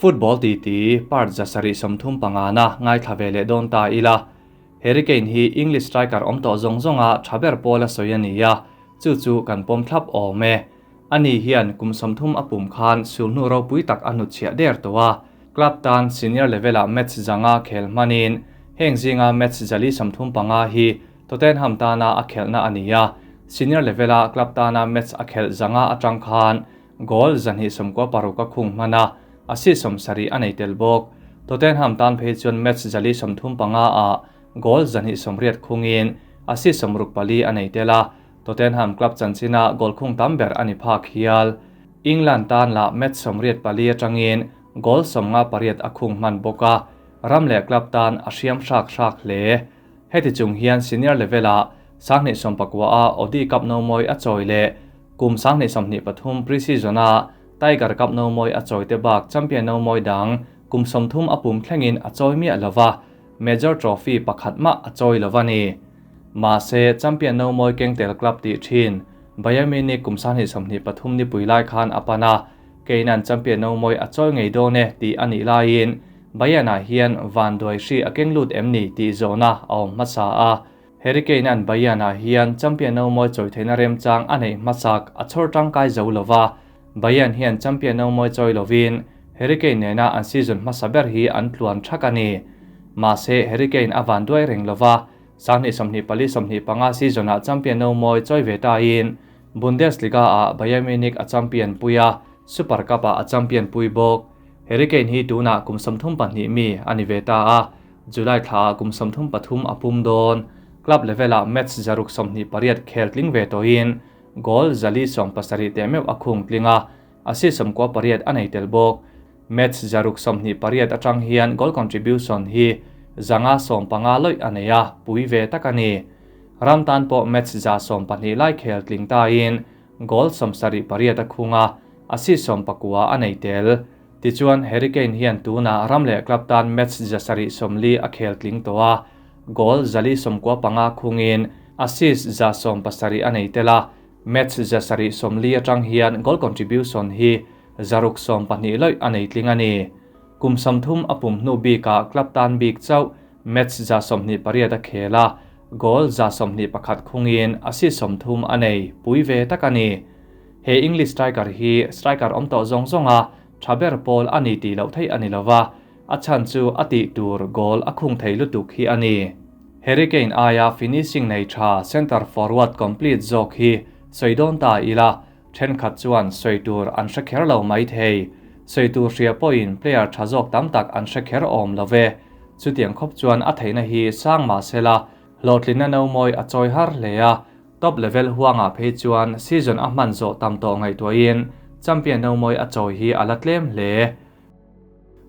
Football titi part 735 na ngaithla ve leh dawn ta ila. Harry Kane hi English striker awm tawh zawng zawnga tha ber pawl a sawi a ni a, chu chu kan pawm thlap awm e. Ani hian kum 30 a pum khan sulhnu ropui tak a hnutchhiah der tawh a, club tan senior level-ah match zanga khel hmanin heng zinga match 435 hi Tottenham tana a khelhna a ni a, senior level-a club tana match a khelh zanga atang khan goal 296 a khung hman a, assist 70 a nei tel bawk. Tottenham tan phei chuan match 435 ah goal 280 khungin assist 64 a nei tel a, Tottenham club chanchina goal khung tam ber a ni phak hial. England tan la match 84 atangin goal 58 a khung hman bawk a, ram leh club tan a hriam hrak hrak hle. Heti chung hian senior level-ah 2019 a Audi Cup no mawi a chawi leh kum 2023 pre-season-a Tiger Cup no mawi a chawi te bak champion no mawi dang kum 30 a pum thlengin a chawi miah lova, major trophy pakhat mah a chawi lova ni. Mahse, champion no mawi kengtel club tih thin Bayern Munich kum 2023 ni pui lai khan a pan a, Kane-a'n champion no mawi a chawi ngei dawn e tih a nih laiin Bayern-ah hian van duai hri a keng lut em ni tih zawhna a awm hmasa a. Harry Kane-a'n Bayern-ah hian champion no mawi chawi theihna remchang a neih hmasak a chhawr tangkai zo lova. Bayern hian champion no mawi chawi lovin Harry Kane nena an season hmasa ber hi an tluan thak a ni. Mahse, Harry Kane a van duai reng lova, 2024-25 season-ah champion no mawi chawi ve tain Bundesliga-ah Bayern Munich a champion pui a, Super Cup-ah a champion pui bawk. Harry Kane hi tunah kum 32 mi a ni ve ta a, July thla kum 33 a pum dawn. Club level-ah match 628 khel tling ve tawhin goal 470 te meuh a khung tling a, assist 98 a nei tel bawk. Match 628 atang hian goal contribution hi zanga 15 loih a nei a, pui ve tak a ni. Ram tan pawh match 112 lai khel tling tain goal 78 a khung a, assist 19 a nei tel. Tichuan Harry Kane hian tuna ram leh club tan match 740 a khel tling tawh a, goal 195 khungin assist 170 a nei tel a, match 740 atang hian goal contribution hi 612 loih a nei tling a ni. Kum 30 a pum hnu bikah club tan bik chauh match 28 a khel a, goal 21 khungin assist 30 a nei pui ve tak a ni. He English striker hi striker awm tawh zawng zawnga tha ber pawl a ni tih loh theih a ni lova, a chan chu a tih tur goal a khung thei lutuk hi a ni. Harry Kane aia finishing nei tha center forward complete zawk hi sawi dawn ta ila, thenkhat chuan sawi tur an hre kher lo mai thei. Sawi tur hria pawhin player tha zawk tam tak an hre kher awm love. Chutiang khawp chuan a theihna hi sang mahsela hlawhtlinna no mawi a chawi har hle a, top level huanga phei chuan season a hman zawh tam tawh ngaihtuahin champion no mawi a chawi hi a la tlem hle.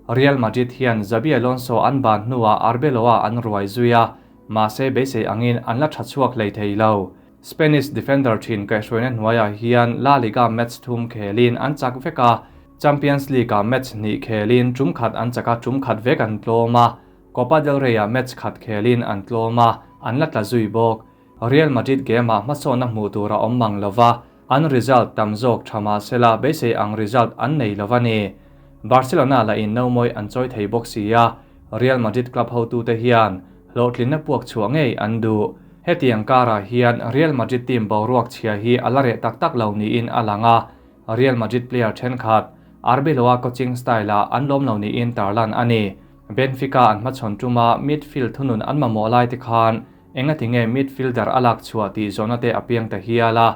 Real Madrid hian Xabi Alonso an ban hnuah Arbeloa an ruai zui a, mahse beisei angin an la tha chhuak hlei thei lo. Spanish defender thin kaihhruaina hnuaiah hian La Liga match thum khelin an chak vek a, Champions League-ah match hnih khelin tum khat an chak a, tum khat vek an tlawm a, Copa del Rey-ah match khat khelin an tlawm a, an la tla zui bawk. Real Madrid game-ah hmasawhna hmuh tur a awm mang lova, an result tam zawk tha mahsela beisei ang result an nei lova ni. Barcelona la in no mawi an chawi thei bawk si a, Real Madrid club hotute hian hlawhtlinna puak chhuah ngei an duh. Hetiang karah hian Real Madrid team boruak chhia hi a la reh tak tak lo niin a lang a, Real Madrid player thenkhat Arbeloa coaching style-ah an lawm lo niin tarlan a ni. Benfica an hmachhawn tuma midfield thunun an mamawh lai te khan enga tinge midfielder a lak chhuah tih zawhna te a piang ta hial a.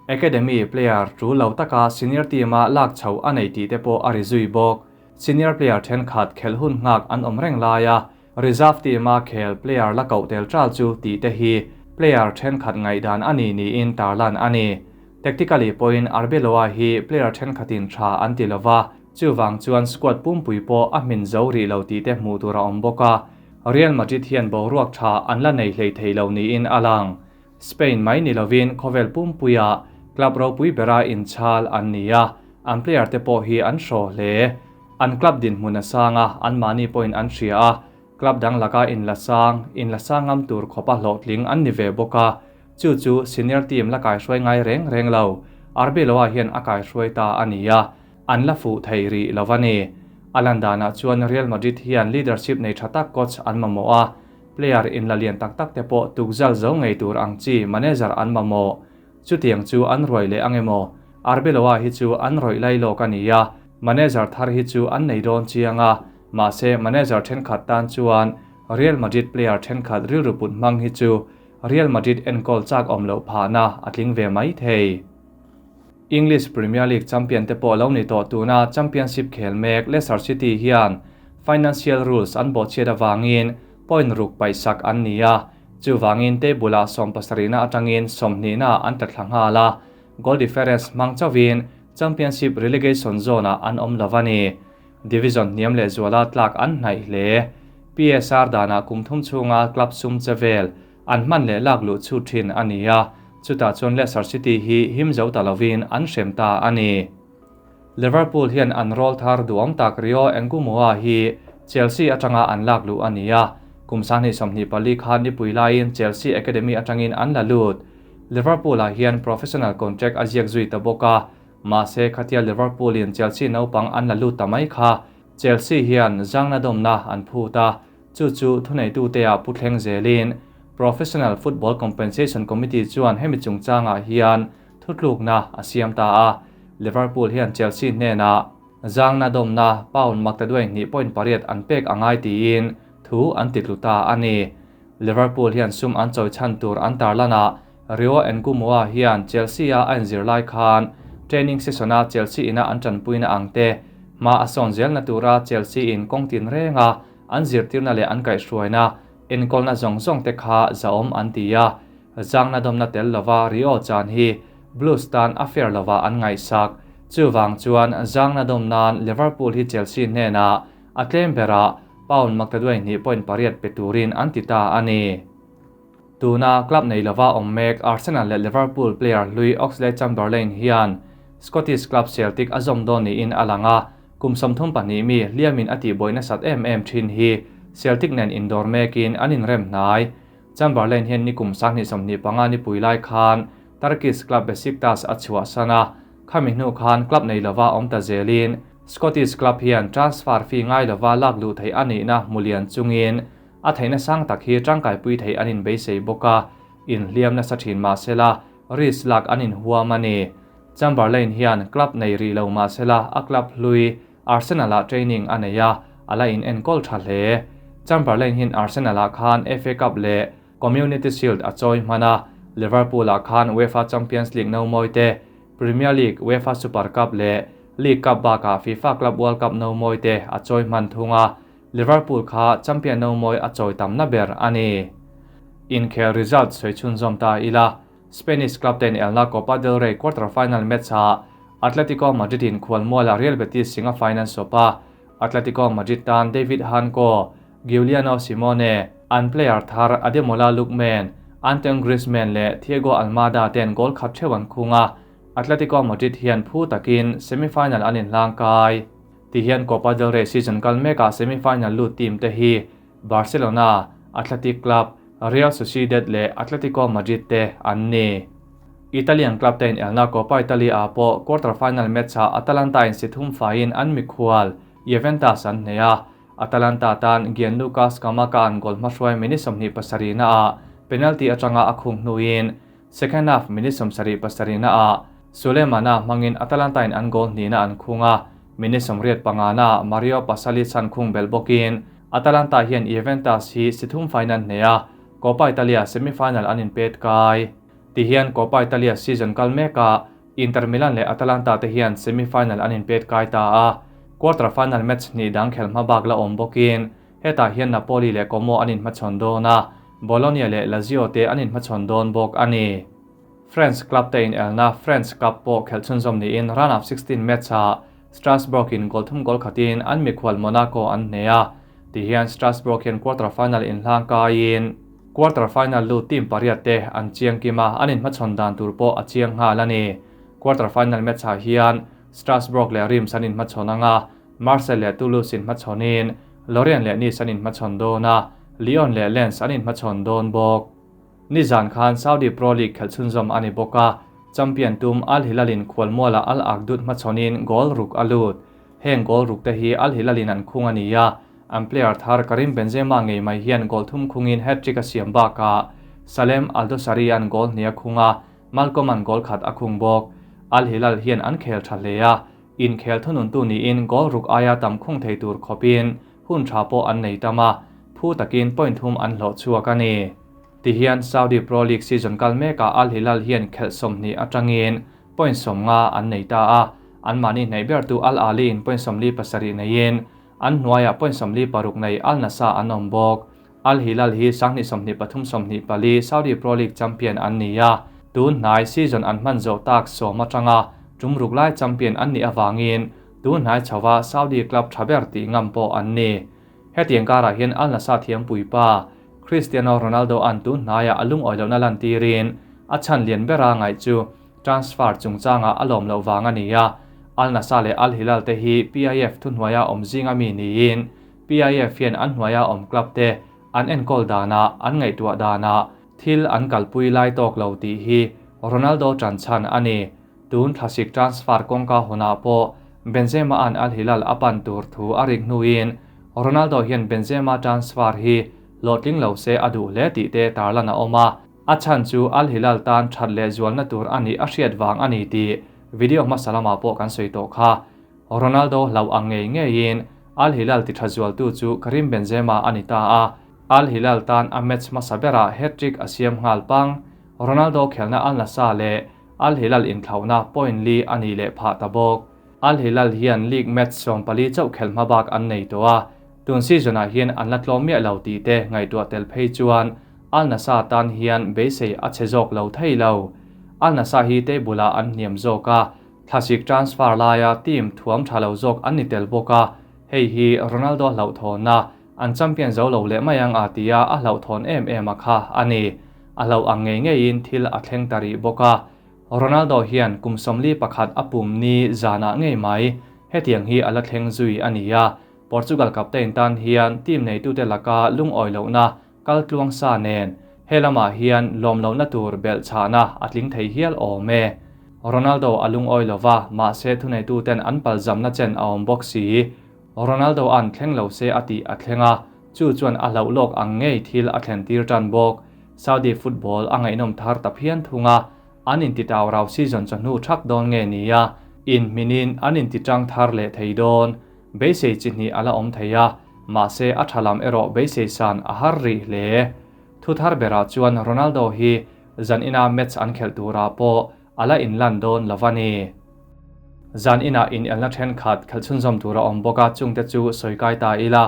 Academy player tul lo taka senior team-a lak chho a nei tih te pawh a ri zui bawk. Senior player thenkhat khel hun nghak an awm reng lai a, reserve team-a khel player la koh tel tral chu tih te hi player thenkhat ngaihdan a ni niin tarlan a ni. Tactically pawhin Arbeloa hi player thenkhatin tha an ti lova, chuwang chuan squad pumpui pawh a hmin zo rih lo tih te hmuh tur a awm bawk a. Real Madrid hian boruak tha an la nei hlei thei lo niin a lang. Spain mai ni lovin khawvel pumpuia club ropui bera inchhal an ni a, an player te pawh hi an hraw hle. An club din hmun a sang a, an mahni pawhin an hria a, club dang laka in la sang, in la sang ngam tur khawpa hlawhtling an ni ve bawk a, chu chu senior team la kaihruai ngai reng reng lo. Arbeloa hian a kaihruai ta a ni a, an la fuh thei rih lova ni. A lan danah chuan Real Madrid hian leadership nei tha tak coach an mamawh a, player inla lian tak tak te pawh tukzal zo ngei tur ang chi manager an mamawh. Chutiang chu an ruai leh ang emaw? Arbeloa hi chu an rawih lai lawk a ni a, manager thar hi chu an nei dawn chiang a, mahse manager thenkhat tan chuan Real Madrid player thenkhat rilru put hmang hi chu Real Madrid enkawl chak awm loh phahna a tling ve mai thei. English Premier League champion te pawh lo ni tawh tuna Championship khel mek Leicester City hian financial rules an bawhchhiat avangin point ruk paihsak an ni a, chuvangin table-ah sawmpasarihna atangin sawmhnihna an tla thla nghal a, goal difference hmang chauhin Championship relegation zone-ah an awm lo a ni. Division hniam leh zuala tlak an hnaih hle. PSR danah kum thum chhunga club sum che vel an hman leh lak luh chhut thin a ni a, chutah chuan Leicester City hi him zo ta lovin an hrem ta a ni. Liverpool hian an rawl thar duhawm tak Rio Ngumoha hi Chelsea atanga an lak luh a ni a, kum 2024 khan nipui laiin Chelsea Academy atangin an la lut. Liverpool-ah hian professional contract a ziak zui ta bawk a, mahse khatia Liverpool-in Chelsea naupang an la lut ta mai kha Chelsea hian zangna dawmna an phut a, chu chu thuneitute-ah pu thleng zelin Professional Football Compensation Committee chuan hemi chungchangah hian thutlukna a siam ta a, Liverpool hian Chelsea hnenah zangna dawmna pound maktaduai 2.8 an pek a ngai tiin thu an titlu ta a ni. Liverpool hian sum an chawi chhan tur an tarlanah Rio Ngumoha hian Chelsea-a a inzir lai khan training session-a Chelsea ina an tanpuina ang te, hma a sawn zelna tura Chelsea in kawng tin renga an zirtirna leh an kaihhruaina enkawlna zawng zawng te kha zahawm an ti a. Zangna dawmna tel lova Rio chan hi Blues tan a fair lova an ngaihsak. Chuvang chuan zangna dawm nan Liverpool hi Chelsea hnenah a tlem berah pound maktaduai 2.8 pe turin an ti ta a ni. Tuna club nei lova awm mek Arsenal leh Liverpool player hlui Oxlade-Chamberlain hian Scottish club Celtic a zawm dawn niin a lang a, kum 32 mi hliamin a tihbuai nasat em em thin hi Celtic nen indawr mekin an inrem hnai. Chamberlain hian ni kum 2025 nipui lai khan Turkish club Besiktas a chhuahsan a, khami hnu khan club nei lova awm ta zelin Scottish club hian transfer fee ngai lova lak luh theih a nihna hmulian chungin a theihna sang tak hi tangkaipui theih an inbeisei bawk a, inhliam nasa thin mahsela risk lak an inhuam a ni. Chamberlain hian club nei rih lo mahsela a club hlui Arsenal-ah training a nei a, a la in enkawl tha hle. Chamberlain hian Arsenal-ah khan FA Cup leh Community Shield a chawi hman a, Liverpool-ah khan UEFA Champions League no mawi te, Premier League, UEFA Super Cup leh League Cup bakah FIFA Club World Cup no mawi te a chawi hman thung a, Liverpool kha champion no mawi a chawi tamna ber a ni. Inkhel result sawi chhunzawm ta ila, Spanish club ten elna Copa del Rey quarter-final match-ah Atletico Madrid in khualmualah Real Betis singa final sawp a, Atletico Madrid tan David Hanko, Giuliano Simeone, an player thar Ademola Lookman, Antoine Griezmann leh Thiago Almada ten goal khat theuh an khung a, Atletico Madrid hian phu takin semi-final an inhlang kai. Ti hian Copa del Rey season kal mekah semi-final lut team te hi Barcelona, Athletic Club, Real Sociedad leh Atletico Madrid te an ni. Italian club te inelna Coppa Italy ah pawh quarter-final match-ah Atalanta in si thum faiin an mikhual Juventus an hneh a, Atalanta tan Gianluca Scamacca an goal hmahruai minute 27 naah penalty atanga a khung hnuin second half minute 77 naah Sulemana hmangin Atalanta in an goal hnihna an khung a, minute 85 naah Mario Pasalic an khung bel bawkin Atalanta hian Juventus hi si thum faiin an hneh a, Coppa Italia semi-final an inpet kai. Ti hian Coppa Italia season kal mekah Inter Milan leh Atalanta te hian semi-final an inpet kai ta a, quarter-final match hnih dang khel hma bak la awm bawkin hetah hian Napoli leh Como an inhmachhawn dawn a, Bologna leh Lazio te an inhmachhawn dawn bawk a ni. French club te inelna French Cup pawh khelh chhunzawm niin round of 16 match-ah Strasbourg in goal thum goal khatin an mikhual Monaco an hneh a, ti hian Strasbourg hian quarter final inhlang kaiin quarter final lut team pariat te an chiang kim a, an inhmachhawn dan tur pawh a chiang nghal a ni. Quarter final match-ah hian Strasbourg leh Reims an inhmachhawn anga, Marseille leh Toulouse inhmachhawnin Lorient leh Nice an inhmachhawn dawn a, Lyon leh Lens an inhmachhawn dawn bawk. Nizan khan Saudi Pro League khelh chhunzawm a ni bawk a, champion tum Al Hilal in khualmualah Al Akhdoud hmachhawnin goal ruk a lut. Heng goal ruk te hi Al Hilal in an khung a ni a, an player thar Karim Benzema ngei mai hian goal thum khungin hat-trick a siam bakah Salem Al-Dawsari an goal hnih a khung a, Malcolm an goal khat a khung bawk. Al Hilal hian an khel tha hle a, inkhel thununtu niin goal ruk aia tam khung thei tur khawpin hun tha pawh an nei tam a, phu takin point thum an hlawh chhuak a ni. Tihian Saudi Pro League season kal mekah Al Hilal hian khelh 20 atangin point 50 an nei ta a, anmahni hnaih bertu Al Ahly in point 47 neiin an hnuaiah point 46 nei Al Nassr an awm bawk. Al Hilal hi 2023 24 Saudi Pro League champion an ni a, tun hnai season an hman zawh tak 10 atanga tum ruk lai champion an nih awangin tun hnai chhoa Saudi club tha ber tih ngam pawh an ni. Hetiang karah hian Al Nassr thiam puipa Cristiano Ronaldo an tun hnaiah a lungawi lohna lan tirin a chan lian bera ngaih chu transfer chungchanga a lawm loh wang a ni a. Al Nassr leh Al Hilal te hi PIF thuhnuaia awm zinga mi niin PIF hian an hnuaia awm club te an enkawl dana an ngaihtuah dana thil an kalpui lai tawk lo tih hi Ronaldo ṭan chhan a ni. Tun thlasik transfer kawngka hunah pawh Benzema an Al Hilal a pan tur thu a rik hnuin Ronaldo hian Benzema transfer hi hlawhtling lo se a duh hle tih te tarlan a awm a. A chan chu Al Hilal tan that leh zualna tur ani a hriat wang ani tih video hmasa lamah pawh kan sawi tawh kha. Ronaldo hlau ang ngei ngeiin Al Hilal ti tha zualtu chu Karim Benzema ani ta a. Al Hilal tan a match hmasa berah hat-trick a siam nghal pang. Ronaldo khelna Al Nassr leh Al Hilal inthlauhna point li ani leh phah ta bawk. Al Hilal hian league match 14 chauh khel hma bak an nei tawh a. Tun season-ah hian an la tlawm miah lo tih te ngaihtuah tel phei chuan Al Nassr tan hian beisei a che zawk lo thei lo. Al Nassr hi table-ah an hniam zawk a, thlasik transfer laia team thuam tha lo zawk an ni tel bawk a. Hei hi Ronaldo hlauh thawn a, an champion zo lo leh mai ang a tia a hlauh thawn em em a kha a ni. A hlauh ang ngei ngeiin thil a thleng ta rih bawk a. Ronaldo hian kum 41 a pum ni zanah ngei mai hetiang hi a la thleng zui a ni a. Portugal captain tan hian team neitute laka lungawi lohna kal tluang sa nen helamah hian lawm lohna tur belh chhahna a tling thei hial awm e. Ronaldo a lungawi lova mahse thuneituten an palzamna chen a awm bawk si. Ronaldo an thleng lo se a tih a thleng a, chu chuan a hlauh lawk ang ngei thil a thlen tir tan bawk. Saudi football a ngaihnawm thar ta phian thunga an inti tau rau season chawhnu thak dawn nge ni a, in hminin an inti tang thar leh thei dawn. Beisei chi hnih a la awm thei a, mahse a tha lam erawh beisei san a har rih hle. Thu thar berah chuan Ronaldo hi zan ina match an khelh turah pawh a la inlan dawn lova ni. Zan ina in elna then khat khelh chhunzawm tura awm bawk a chungte chu sawi kai ta ila.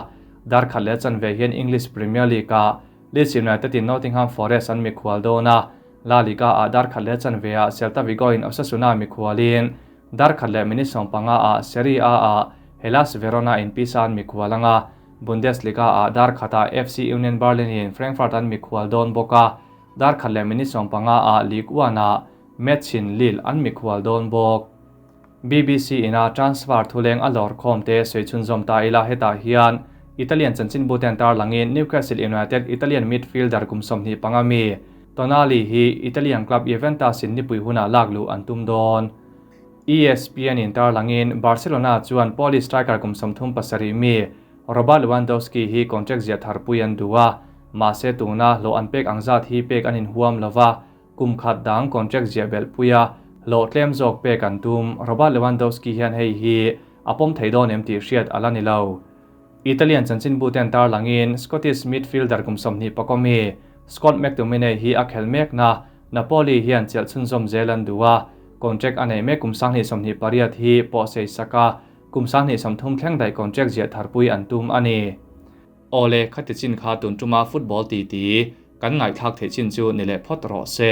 Dar khat leh chanve hian English Premier League a Leeds United in Nottingham Forest an mikhual dawn a. La Liga a dar khat leh chanve a Celta Vigo in Osasuna mikhualin dar khat leh minute 15 a Serie A a Hellas Verona in Pisa an mikhual anga. Bundesliga a dar khata FC Union Berlin in Frankfurt an mikhual dawn bawk a. Dar khat leh minute 15 a Ligue 1 a Metz in Lille an mikhual dawn bawk. BBC ina transfer thuleng a lawr khawm te sawi chhunzawm ta ila hetah hian Italian chanchin buten tar langin Newcastle United Italian midfielder kum 25 mi Tonali hi Italian club Juventus in nipui huna lak lu an tum dawn. ESPN in tar langin Barcelona chuan Polish striker kum 37 mi Robert Lewandowski hi contract zia tharpui an duwa mahse tuna hlo an pek angzat hi pek anin huam lova kum khat dang contract zia bel puia hlo tlem zawk pek an tum. Robert Lewandowski hian hei hi a pawm thei dawn em tih hriat ala ni lo. Italian chanchin buten tar langin Scottish midfielder kum 24 mi Scott McTominay hi a khel mek na Napoli hian chelh chhunzawm zel an duwa contract a nei mek kum 28 hi pawh sei saka kum 30 thleng dai contract zia tharpui an tum ani. Ole khati chin kha tun tuma football ti ti kan ngai thak thei chin chu ni le phot ro se.